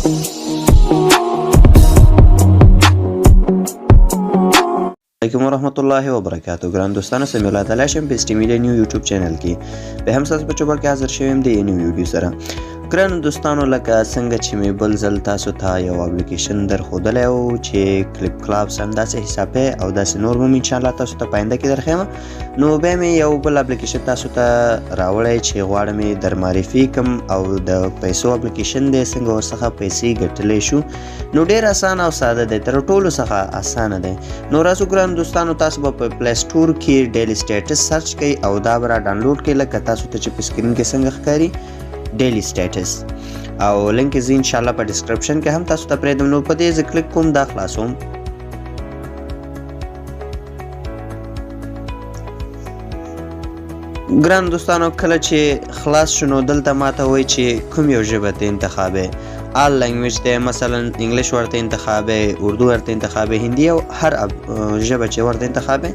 علیکم ورحمت الله وبرکاتو ګران دوستانو، سمیع الله تعالی شم په سټي میډیا نیو یوټیوب چینل کې به هم تاسو په چوپړ کې حاضر شوم د یو نیو ویډیو سره. ګران دوستانو، لکه څنګه چې مې بل ځل تاسو ته یو اپلیکیشن در ښودلی و چې کلیپ کلابس هم داسې حسابه او داسې نور هم ان شاء الله تاسو ته په آینده کې درښیم، نو بیا مې یو بل اپلیکیشن تاسو ته راوړی چې غواړم یې در معرفي کم او د پیسو اپلیکیشن دی، څنګه ورڅخه پیسې ګټلی شو. نو ډیر اسانه او ساده دی، تر ټولو څخه اسانه دی. نو راځو ګران دوستانو، تاسو به په پلی سټور کې ډیلی سټیټس سرچ کړئ او دا به را ډاونلوډ کړئ، لکه تاسو ته چې په سکرین کې څنګه ښکاري ډیلی سټیټس، او لینک یې زه انشاءالله په ډسکرپشن کې هم تاسو ته پرېږدم. نو په دې زه کلیک کوم، دا خلاصوم. ګران دوستانو، کله چې خلاص شو نو دلته ماته وایي چې کوم یو ژبه ته انتخابې، آل لنګویج دی، مثلا انګلیش ورته انتخابې، اردو ورته انتخابې، هندي او هر ژبه چې ورته انتخابې.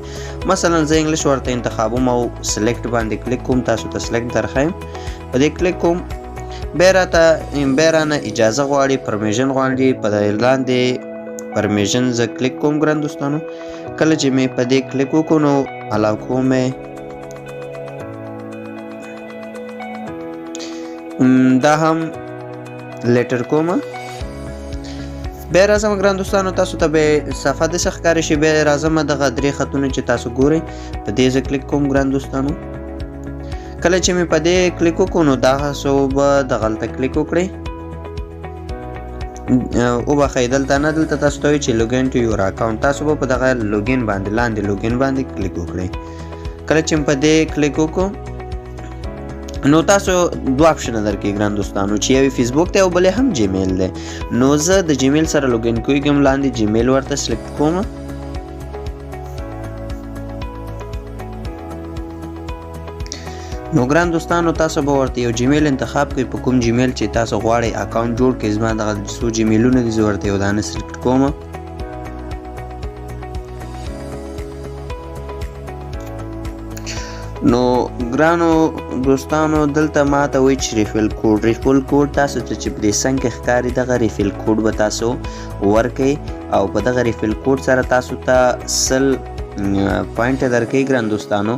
مثلا زه انګلیش ورته انتخابوم او سلیکټ باندې کلیک کوم، تاسو ته سلیکټ درښیم، په دې کلیک کوم. بیا راته بیا رانه اجازه غواړي، پرمیژن غواړي، په لاندې پرمیژن زه کلیک کوم. ګران دوستانو، کله چې مې په دې کلیک وکړو نو الاو کوم، دا هم لیټر کوم. بیا راځم ګران دوستانو، تاسو ته به صفحه داسې ښکاره شي. بیا راځم، دغه درې خطونه چې تاسو ګورئ په دې زه کلیک کوم. ګران دوستانو، کله چې مې په دې کلیک وکړو نو دغه څو به دغلته کلیک وکړئ. وبخښئ، دلته نه، دلته تاسو ته وایي چې لوګین ټو یور اکاونټ، تاسو به په دغه لوګین باندې، لاندې لوګین باندې کلیک وکړئ. کله چې په دې کلیک وکړو نو تاسو دوه آپشنه درکوي ګران دوستانو، چې یو فیسبوک دی او بل هم جیمیل دی. نو زه د جیمیل سره لوګین کویږم، لاندې جیمیل ورته سلیکټ کوم. نو ګران دوستانو، تاسو به ورته یو جیمیل انتخاب کړئ، په کوم جیمیل چې تاسو غواړئ اکاونټ جوړ کړئ. زما دغه څو جیمیلونه دي، زه ورته یو دانه سلیکټ کوم. نو ګرانو دوستانو، دلته ما ته وایي چې ریفل کوډ، ریفل کوډ تاسو ته چې په دې څنګ کې ښکاري، دغه ریفل کوډ به تاسو ورکئ او په دغه ریفل کوډ سره تاسو ته 100 پوینټ درکوي. ګران دوستانو،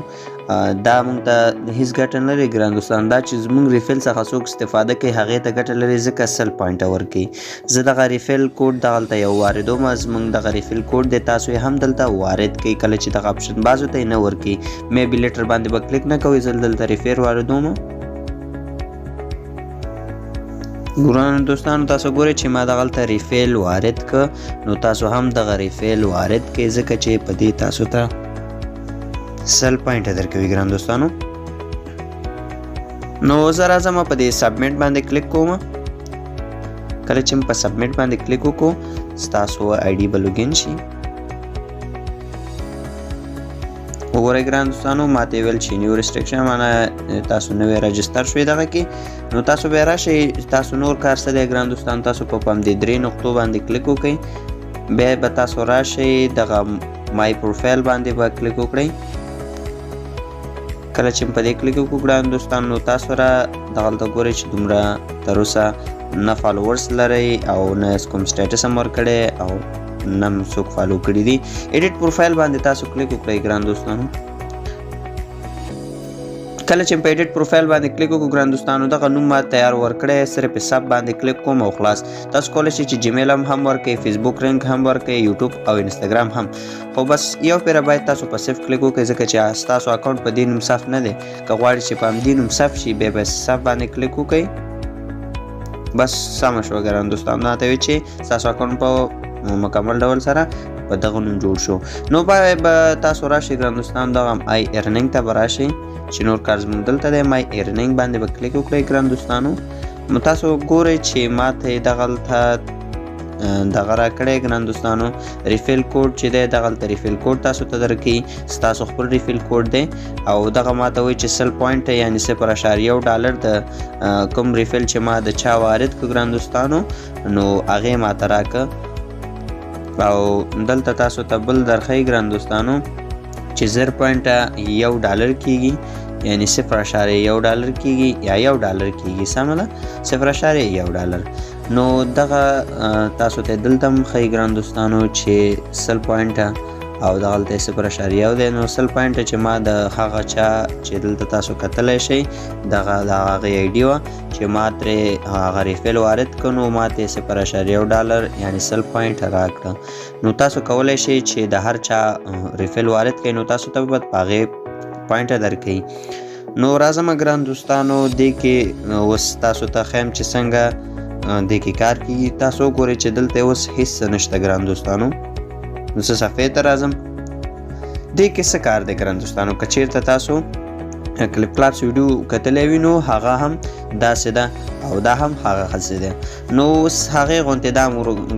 دا مونږ ته هیڅ ګټه نه لري. ګران دوستان، دا چې زمونږ ریفل څخه څوک استفاده کوي هغې ته ګټه لري، ځکه 100 پوینټه ورکوي. زه دغه ریفل کوډ دغلته یو واردوم، زمونږ دغه ریفل کوډ دی، تاسو یې هم دلته وارد کړئ. کله چې دغه آپشن بعضو ته یې نه ورکوي، مې بي لیټر باندې به کلیک نه کوئ. زه دلته ریفیر واردوم. ګرانو دوستانو، تاسو ګورئ چې ما دغلته ریفیل وارد که، نو تاسو هم دغه ریفیل وارد کړئ، ځکه چې په دې تاسو ته 100 پوینټه درکوي. ګران دوستانو، نو زه راځم په دې سبمیټ باندې کلیک کوم. کله چې په سبمیټ باندې کلیک وکړو ستاسو آی ډي به لوګین شي. وګورئ ګران دوستانو، ماته یې ویل چې نیو ریسټریکشن، معنا تاسو نوی راجستر شوي دغه کې. نو تاسو بیا راشئ، تاسو نور کار څه دی ګران دوستان، تاسو په همدې درې نقطو باندې کلیک وکړئ. بیا به تاسو راشئ، دغه مای پروفایل باندې به کلیک وکړئ. کله چې په دې کلیک وکړو ګران دوستان، نو تاسو را دغلته ګورئ چې دومره تر اوسه نه فالوورز لرئ او نه کوم سټیټس هم ورکړی او نه هم څوک فالو کړي دي. ایډیټ پروفایل باندې تاسو کلیک وکړئ. ګران دوستانو، کله چې په ایډیټ پروفایل باندې کلیک وکړو ګران دوستانو، دغه نوم ما تیار ورکړی، صرف سب باندې کلیک کوم او خلاص. تاسو کولی شئ چې جیمیل هم ورکړئ، فیسبوک لینک هم ورکړئ، یوټیوب او انستګرام هم، خو بس یو پیره باید تاسو په سیف کلیک وکړئ، ځکه چې ستاسو اکاونټ په دې نوم صف نه دی. که غواړئ چې په همدې نوم صف شي، بیا به سف باندې کلیک وکړئ. بس سمه شوه ګران دوستانو، دا ته وایي چې ستاسو اکاونټ په مکمل ډول سره په دغه نوم جوړ شو. نو باید به تاسو راشئ ګران دوستان، دغه آی ارنینګ ته به راشئ چې نور کار زموږ دلته دی. مای ارنینګ باندې به کلیک وکړئ. ګران دوستانو، نو تاسو ګورئ چې ما ته یې دغلته دغه راکړی ګران دوستانو، ریفیل کوډ چې دی، دغلته ریفیل کوډ تاسو ته درکوي، ستاسو خپل ریفیل کوډ دی. او دغه ما ته وایي چې 100 پوینټ، یعنی 0.1 ډالر د کوم ریفیل چې ما د چا وارد کړ ګران دوستانو، نو هغې ما ته راکړه. او دلته تاسو ته بل درښیي ګران دوستانو چې 0.1 ډالر کیږي، یعنی 0.1 ډالر کیږي یا 1 ډالر کیږي. سمه ده، 0.1 ډالر. نو دغه تاسو ته دلته هم ښیي ګران دوستانو چې 100 پوینټه او دغلته 0.1 دی. نو 100 پوینټه چې ما د هغه چا چې دلته تاسو کتلی شئ دغه د هغې آی ډي وه چې ما ترې هغه referral وارد کړ، نو ما ته 0.1 ډالر یعنی 100 پوینټ راکړه. نو تاسو کولی شئ چې د هر چا referral وارد کړئ، نو تاسو ته به په هغې پوینټه درکوي. نو راځم ګران دوستانو دې کې اوس تاسو ته ښیم چې څنګه دې کې کار کیږي. تاسو وګورئ چې دلته اوس هیڅ څه نشته ګران دوستانو. نو زه صفحې ته راځم. دې کې څه کار دی ګران دوستانو؟ که چیرته تاسو کلیپ کلاپس ویډیو کتلی وي نو هغه هم داسې ده او دا هم هغه هسې ده. نو اوس هغې غونتې دا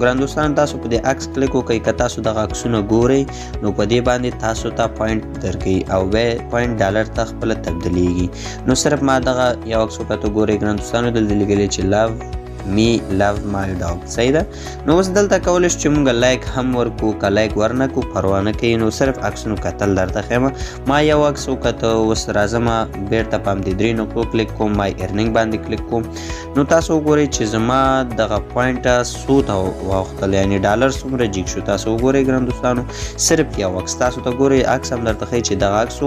ګران دوستانو تاسو په دې عکس کلیک وکړئ. که تاسو دغه عکسونه ګورئ نو په دې باندې تاسو ته پوینټ درکوي او بیا پوینټ ډالر ته خپله تبدیلیږي. نو صرف ما دغه یو عکس وکتو، ګورئ ګران دوستانو دلته لیکلی چې love me love my dog، صحیح ده. نو اوس دلته کولی شو چې موږ لایک هم ورکو، که لایک ورنه کو پروا نه کوي. نو صرف عکسونو کتل درته ښیم. ما یو عکس وکته، اوس راځم بیرته په همدې درې نقطو کلیک کوم، my earning باندې کلیک کوم. نو تاسو وګورئ چې زما دغه پوینټه څو ته واوښتل، یعنی ډالر څومره جیګ شو. تاسو وګورئ ګران دوستانو، صرف یو عکس تاسو ته ګورئ، عکس هم درته ښیي چې دغه عکس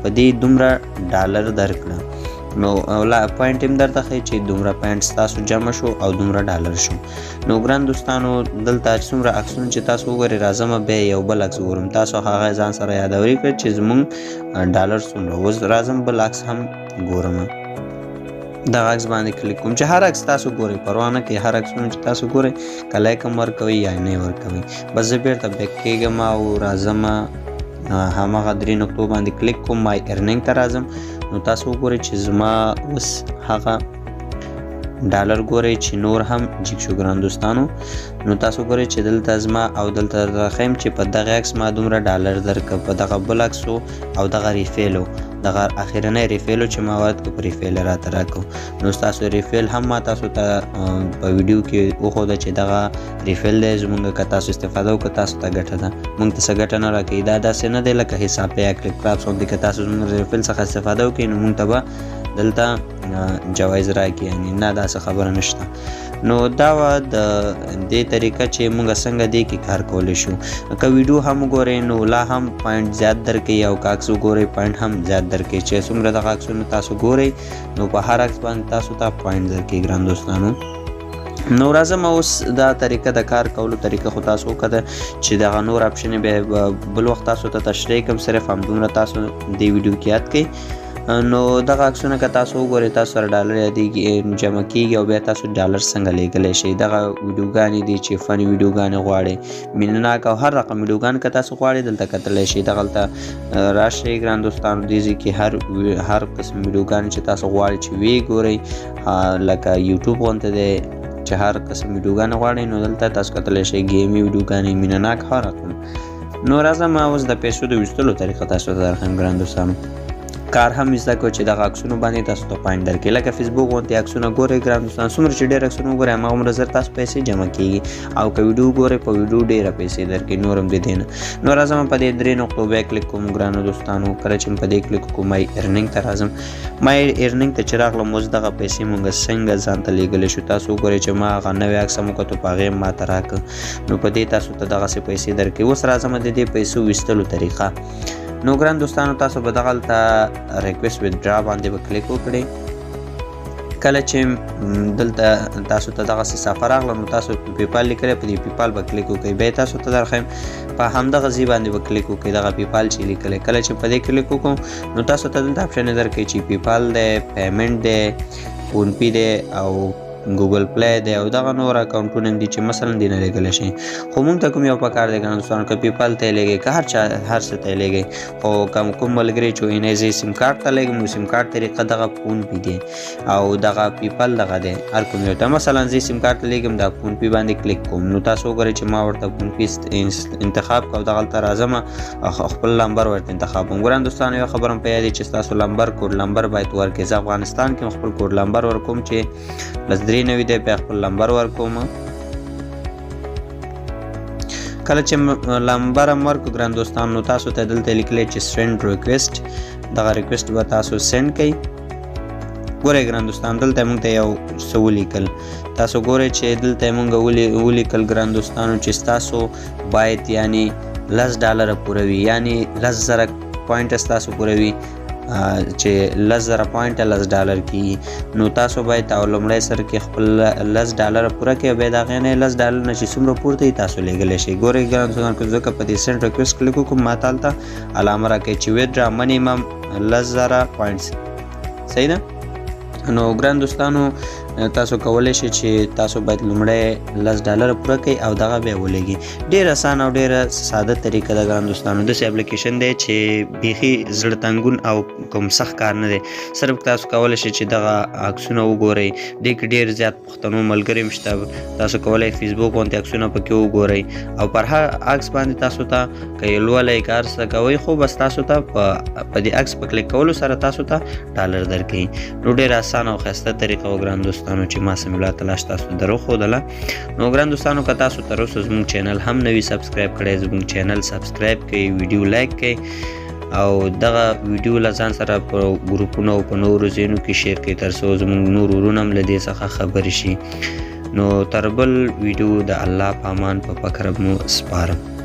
په دې دومره ډالر درکړه. نو لا پوینټ هم درته ښیي چې دومره پوینټ ستاسو جمع شو او دومره ډالر شو. نو ګران دوستانو دلته څومره عکسونه چې تاسو وګورئ، راځم بیا یو بل عکس وګورم، تاسو هغه ځان سره یادوري کړئ چې زمونږ ډالر څومره. اوس راځم بل عکس هم ګورم، دغه عکس باندې کلیک کوم چې هر عکس تاسو ګورئ پروا نه کوي، هر عکسونه چې تاسو ګورئ که لایک هم ورکوئ یا نه ورکوئ. بس زه بیرته back کېږم او راځم هماغه درې نقطو باندې کلیک کوم، my earning ته راځم. نو تاسو وګورئ چې زما اوس هغه ډالر ګورئ چې نور هم جیګ شو ګران دوستانو. نو تاسو ګورئ چې دلته زما او دلته درته ښیم چې په دغه عکس ما دومره ډالر درکړ، په دغه بل عکس او دغه referral، دغه اخرنی referral چې ما ورکړ په referral راته راکړ. نو ستاسو referral هم ما تاسو ته په ویډیو کې وښوده چې دغه referral دی زمونږ، که تاسو استفاده وکړه تاسو ته ګټه ده، مونږ ته څه ګټه نه راکوي. دا داسې نه دی لکه حساب یا کلیپ کلاپس غوندې، که تاسو زمونږ referral څخه استفاده وکړئ نو مونږ ته به دلته جوایز راکړي، یعنی نه داسې خبره نشته. نو دا وه د دې طریقه چې مونږ څنګه دې کې کار کولی شو. که ویډیو هم وګورئ نو لا هم پوینټ زیات درکوي او که عکس وګورئ پوینټ هم زیات درکوي. چې څومره دغه عکسونه تاسو ګورئ نو په هر عکس باندې تاسو ته پوینټ درکوي ګران دوستانو. نو راځم اوس دا طریقه د کار کولو طریقه خو تاسو وکړه چې دغه نور option بیا بل وخت تاسو ته تشریح کوم، صرف همدومره تاسو دې ویډیو کې یاد کړئ. نو دغه عکسونه که تاسو وګورئ تاسو سره ډالر یادېږي جمع کیږي او بیا تاسو ډالر څنګه لیږلی شئ. دغه ویډیوګانې دي چې funny ویډیوګانې غواړئ، مینهناک او هر رقم ویډیوګان که تاسو غواړئ دلته کتلی شئ. دغلته راشئ ګران دوستانو، دې ځای کې هر قسم ویډیوګانې چې تاسو غواړئ چې ویې ګورئ، لکه یوټیوب غونته دی چې هر قسم ویډیوګانې غواړئ نو دلته تاسو کتلی شئ، ګیمي ویډیوګانې، مینهناک هر رقم. نو راځم اوس د پیسو د ویستلو طریقه تاسو ته درښیم ګران دوستانو. کار هم زده کړو چې دغه عکسونو باندې تاسو ته پوینټ درکړي. لکه فیسبوک غونډې عکسونه ګورئ ګران دوستان، څومره چې ډېر عکسونه وګورئ هماغومره زر تاسو پیسې جمع کیږي، او که ویډیو ګورئ په ویډیو ډېره پیسې درکړي نور هم د دې نه. نو راځم په دې درې نقطو بیا کلیک کوم ګرانو دوستانو. کله چې په دې کلیک کوم my earning ته راځم. my earning ته چې راغلم اوس دغه پیسې مونږ څنګه ځان ته لیږلی شو. تاسو وګورئ چې ما هغه نوی عکس هم وکتو په هغې ما ته راکړ، نو په دې تاسو ته دغسې پیسې درکوي. اوس راځم د دې پیسو ویستلو طریقه. نو ګران دوستانو تاسو به دغلته request withdraw باندې به کلیک وکړئ. کله چې دلته تاسو ته دغسې صفحه راغله نو تاسو په پیپال لیکلی په دې پیپال به کلیک وکړئ. بیا تاسو ته درښیم په همدغه ځای باندې به کلیک وکړئ، دغه پیپال چې لیکلی. کله چې په دې کلیک وکړو نو تاسو ته دلته option درکوي چې پیپال دی، payment دی، فون پی دی او ګوګل پلی دی او دغه نور اکاونټونه دي چې مثلا دې نه لېږلی شي. خو مونږ ته کوم یو پکار دی ګران دوستانو، که پیپال ته یې لېږئ که هر چا هر څه ته یې لېږئ، خو کوم ملګری چې وایي نه زه سیم کارت ته لېږم نو سیم کارت طریقه دغه فون پی دی او دغه پیپال دغه دی. هر کوم یو ته مثلا زه سیم کارت ته لېږم دا فون پی باندې کلیک کوم، نو تاسو وګورئ چې ما ورته فون پی انتخاب کړ او دغلته راځم خپل لمبر ورته انتخاب کوم. ګران دوستانو یو خبره مې په یاد چې ستاسو لمبر کوډ لمبر باید ورکړئ. زه افغانستان کې خپل کوډ لمبر ورکوم چې +93 دی، بیا خپل لمبر ورکوم. کله چې لمبر هم ورکړو ګران دوستان نو تاسو ته دلته لیکلی چې send request، دغه request به تاسو send کړئ. ګورئ ګران دوستان، دلته موږ ته یو څه ولیکل. تاسو ګورئ چې دلته موږ ولیکل ګران دوستانو چې ستاسو باید یعنی 10 ډالره پوره وي، یعنی 10,000 point ستاسو پوره وي، چې 10,000 point 10 ډالر کیږي. نو تاسو باید او لومړی سر کې خپل 10 ډالر پوره کړئ، بیا د هغې نه 10 ډالر نه چې څومره پورته وي تاسو لېږلی شئ. ګورئ ګران دوستان، که ځکه په دې send request click وکړم، ما ته هلته علامه راکوي چې withdraw minimum 10,000 points. صحیح ده. نو ګران دوستانو، تاسو کولی شئ چې تاسو باید لومړی 10 ډالر پوره کړئ او دغه بیا ولېږئ. ډېر اسانه او ډېره ساده طریقه ده ګران دوستانو. داسې اپلیکیشن دی چې بیخي زړه تنګون او کوم سخت کار نه دی. صرف تاسو کولی شئ چې دغه عکسونه وګورئ. دې کې ډېر زیات پښتنو ملګري هم شته. تاسو کولی فیسبوک غوندې عکسونه پکې وګورئ او پر هر عکس باندې تاسو ته که یې لولئ، که هر څه کوئ، خو بس تاسو ته په دې عکس په کلیک کولو سره تاسو ته ډالر درکوي. نو ډېره اسانه او ښایسته طریقه و ګران دوستانو چې ما سمیع الله تلاش تاسو ته دروښودله. نو ګران دوستانو، که تاسو تر اوسه زموږ چینل هم نه وي subscribe کړی، زموږ چینل subscribe کړئ، ویډیو like کړئ او دغه ویډیو له ځان سره په ګروپونو او په نورو ځایونو کې share کړئ، تر څو زموږ نور ورونه هم له دې څخه خبر شي. نو تر بل ویډیو د الله په امان، په پاک رب مو سپارم.